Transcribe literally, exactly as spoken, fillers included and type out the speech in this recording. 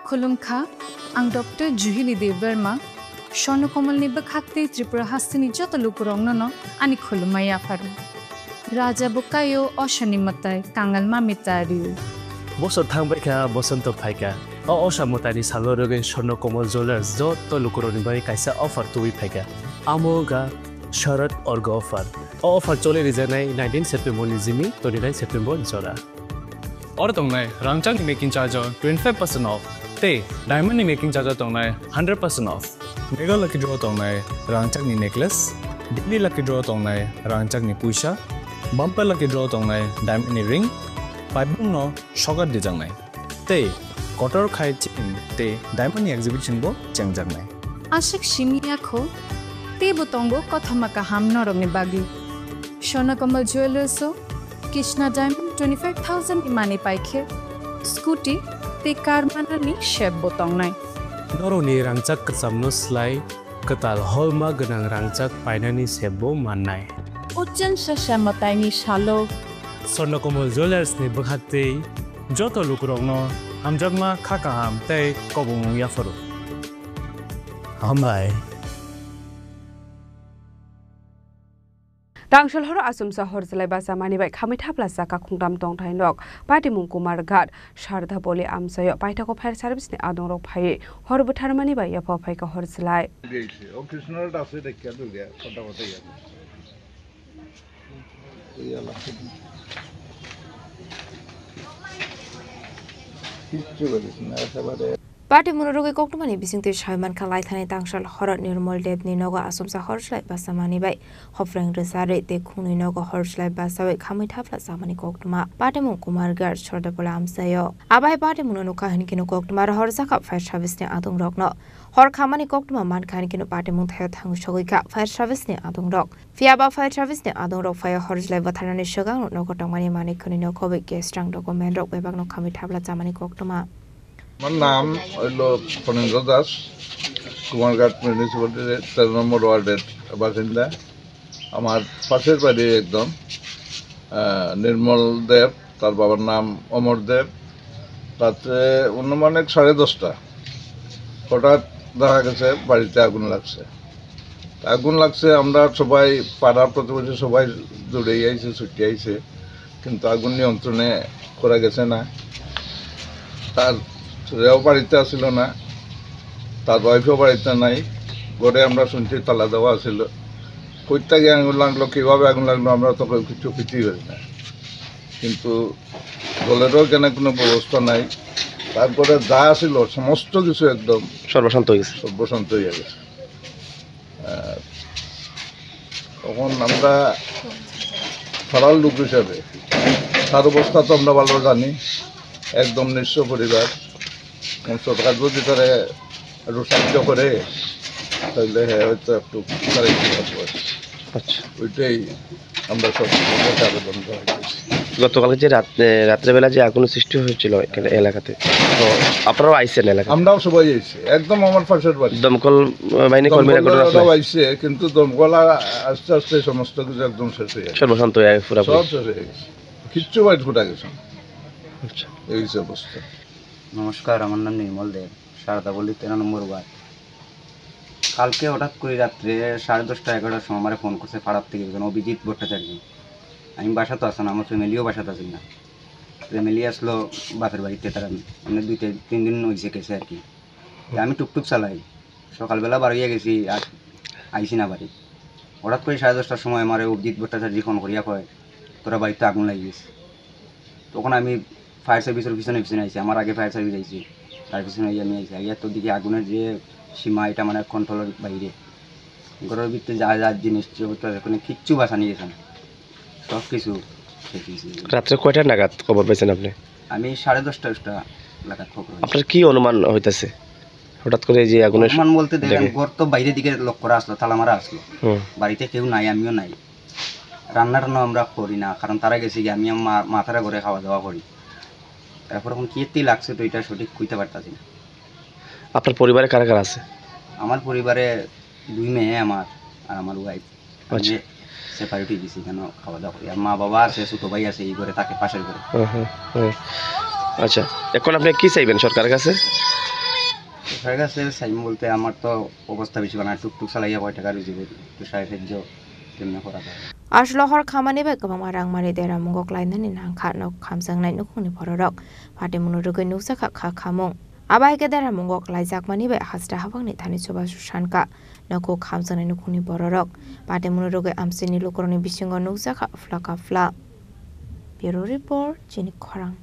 Khulumkha, ang Doctor Juhili Debbarma, Swarno Komolni bwkhak tei Tripura hasteni joto lukurokno no ani khulumma yapharo. Raja bo kaio osani mwtai, kangal mami tario. Bosor thangbaikha, bosonto phaikha. O osa mwtaini salo rwgwi Swarno Komol Jewellers joto lukurokni bagwi kaisa offer tubui phaikha. Amo wngkha Sharad Orgo offer. O offer choli rijaknai nineteen September ni jimi twenty nine September ni jora. Oro tongnai rangchakni making charge o twenty five percent off tei diamond ni making charge o tongnai hundred percent off. Mega lucky draw tongnai rangchakni necklace, daily lucky draw tongnai rangchakni puisa, bumper lucky draw tongnai diamond ni ring, paibung no sokat dijaknai. Tei kotor khai chain tei diamond ni exhibition bo chengjaknai. Aswk simi ya kho, teibo tongo kothoma kaham norokni bagwi. Swarno Komol Jewellers o Krishna Diamond twenty five thousand ni manwi paikhe, scooty tei car manani sep bo tongnai. Norokni rangchak kwchamno slai kwtal holma gwnang rangchak painani sep bo mannai. Ujjan sasa mwtaini salo. Swarno Komol Jewellers ni bwkhak tei joto lukurokno hamjakma kha kaham tei kobongmung yapharo. Hambai. Tangshol horo achomsa hor chwlai bachamani bai khamwi thapla chakha khungtam tongthai nok Patimung Kumar Ghat Sardapoli amchaio paithago fire service ni adongrok phaiwi hor bwtharmani bai yapha phaikha hor chwlai. Party munurugwi koktwmani bisingtwi sawi mankha, laithani tangshol horo Nirmol Debni nogo achomsa hor chwlai bachamani bai hopreng rwcharwi tei khungni nogo hor chwlai bachawi khamwi thapla chamani koktwma. Patimung Kumar Ghat Sordapoli amchaio. Abai patimungno nukha hinkhe koktwma hor jakha fire service ni adongrokno. Hor khamani koktwma mankha hinkhe patimung thaio thangwi sogwi kha fire service ni adongrok. Phiya ba fire service ni adongrok phaiwi hor chwlai bwtharnani swkang nogo tongmani manwi khwnwi nokhobai gas rang document rok bebakno khamwi thapla chamani koktwma. আমার নাম হইল ফণীন্দ্র দাস, কুমারঘাট মিউনিসিপ্যালিটির তেরো নম্বর ওয়ার্ডের বাসিন্দা। আমার পাশের বাড়ি একদম, আহ, নির্মল দেব, তার বাবার নাম অমর দেব। রাত্রে অনুমানিক সাড়ে দশটা হঠাৎ দেখা গেছে বাড়িতে আগুন লাগছে। আগুন লাগছে, আমরা সবাই, পাড়া প্রতিবেশী সবাই দৌড়ে আইছে, ছুটে আইছে, কিন্তু আগুন নিয়ন্ত্রণে করা গেছে না। তার ছেলেও বাড়িতে আসিল না, তার ওয়াইফও বাড়িতে নাই। ঘরে আমরা শুনছি তালা দেওয়া ছিল। কই থেকে আগুন লাগলো, কিভাবে আগুন লাগলো, আমরা তো কেউ কিছু কিছুই করি না। কিন্তু জলেরও এখানে কোনো ব্যবস্থা নাই। তারপরে যা ছিল সমস্ত কিছু একদম সর্বশান্ত হয়ে গেছে। সর্বশান্ত হয়ে গেছে। আহ, তখন আমরা পাড়ার লোক হিসাবে তার অবস্থা তো আমরা ভালো জানি, একদম নিঃস্ব পরিবার। এখন সরকার যদি তারা একটু সাহায্য করে, তাহলে হ্যাঁ, হয়তো একটু তারা একটু ভালো আছে। আচ্ছা। ওইটাই আমরা সব আবেদন করা হয়েছে। গতকালকে যে রাত-, এ, রাত্রেবেলা যে আগুন সৃষ্টি হয়েছিল এখানে এলাকাতে, তো আপনারাও আইছেন এলাকায়? আমরাও সবাই আইছি, একদম আমার পাশের বাড়ি। দমকল, আহ, বাহিনী কর্মীরা দমকল ঘটনাস্থলে? ওরাও আইছে, কিন্তু দমকল আর আস্তে আস্তে সমস্ত কিছু একদম শেষ হয়ে গেছে। সর্বশান্ত হয়ে গেছে পুরাপুরি? সব শেষ হয়ে গেছে, কিচ্ছু বাড়ি ফুটা গেছে না। আচ্ছা। এই হচ্ছে অবস্থা। নমস্কার, আমার নাম নির্মল দেব, সারদাপল্লী তেরো নম্বর ওয়ার্ড। কালকে হঠাৎ করে রাত্রে সাড়ে দশটা এগারোটার সময় আমার ফোন করছে পাড়ার থেকে একজন অভিজিৎ ভট্টাচার্য। আমি বাসাতে আসলাম, আমার ফ্যামিলিও বাসাতে আছেন না। ফ্যামিলি আসলো বাপের বাড়িতে, তারা মানে দুই তিন, তিন দিন হয়েছে গেছে আর কি। তা আমি টুকটুক চালাই, সকালবেলা বার হইয়া গেছি, আর আইছি না বাড়ি। হঠাৎ করে সাড়ে দশটার সময় আমার অভিজিৎ ভট্টাচার্য ফোন করিয়া কয়, "তোরা বাড়িতে আগুন লাগিয়ে গেছে।" তখন আমি ফায়ার সার্ভিসের পিছনে পিছনে আইছি, আমার আগে ফায়ার সার্ভিস আইছি, তার পিছনে আইয়া আমি আইছি। আইয়া তো দেখি আগুনের যে সীমা, এটা মানে কন্ট্রোলের বাইরে। ঘরের ভিতরে যা যা জিনিস ছিল, ওটা ওখানে কিচ্ছু বাঁচানি গেছে না, সব কিছু শেষ হয়েছে। রাত্রে কয়টা নাগাদ খবর পাইছেন আপনি? আমি সাড়ে দশটা, দশটা নাগাদ খবর পাইছি। আপনার কি অনুমান হইতাছে হঠাৎ করে এই যে আগুনের অনুমান বলতে দেখেন, দেখে। ঘর তো বাইরের দিকে লক করা আসলো, তালা মারা আসলো। হুম। বাড়িতে কেউ নাই, আমিও নাই। রান্না টান্না আমরা করি না, কারণ তারা গেছে গিয়ে, আমি আমার মা, মা তারা ঘরে খাওয়া দাওয়া করি। তারপর এখন কি এতেই লাগছে তো এটা সঠিক কইতে পারতাছি না। আপনার পরিবারে কারা কারা আছে? আমার পরিবারে দুই মেয়ে আমার আর আমার ওয়াইফ। আচ্ছা। আমি সেপারেট হয়ে গেছি, এখানে খাওয়া দাওয়া করি। আর মা বাবা আছে, ছোট ভাই আছে এই ঘরে থাকে, পাশের ঘরে। হুম, হুম, হুম। আচ্ছা, এখন আপনি কি চাইবেন সরকারের কাছে? সরকার কাছে চাইমু বলতে আমার তো অবস্থা বেশি বানা টুকটুক চালাইয়া কয় টাকা রুজি করি, একটু সাহায্য কেমনে করা যায়। Aswk hor khamani bai kwbangma rang mani deramungo klainani nangkha nok khamjaknai nukhungni bororok. Patimungno rwgwi nukjakha kha khamung. Abo hai khe deramungo klaijakmani bai hasta habangni thani chubachu sankha nukhung khamjaknai nukhungni bororok. Patimungno rwgwi amchaini lukurokni bisingo nukjakha phlaka phla. Bureau Report, Chini Khorang.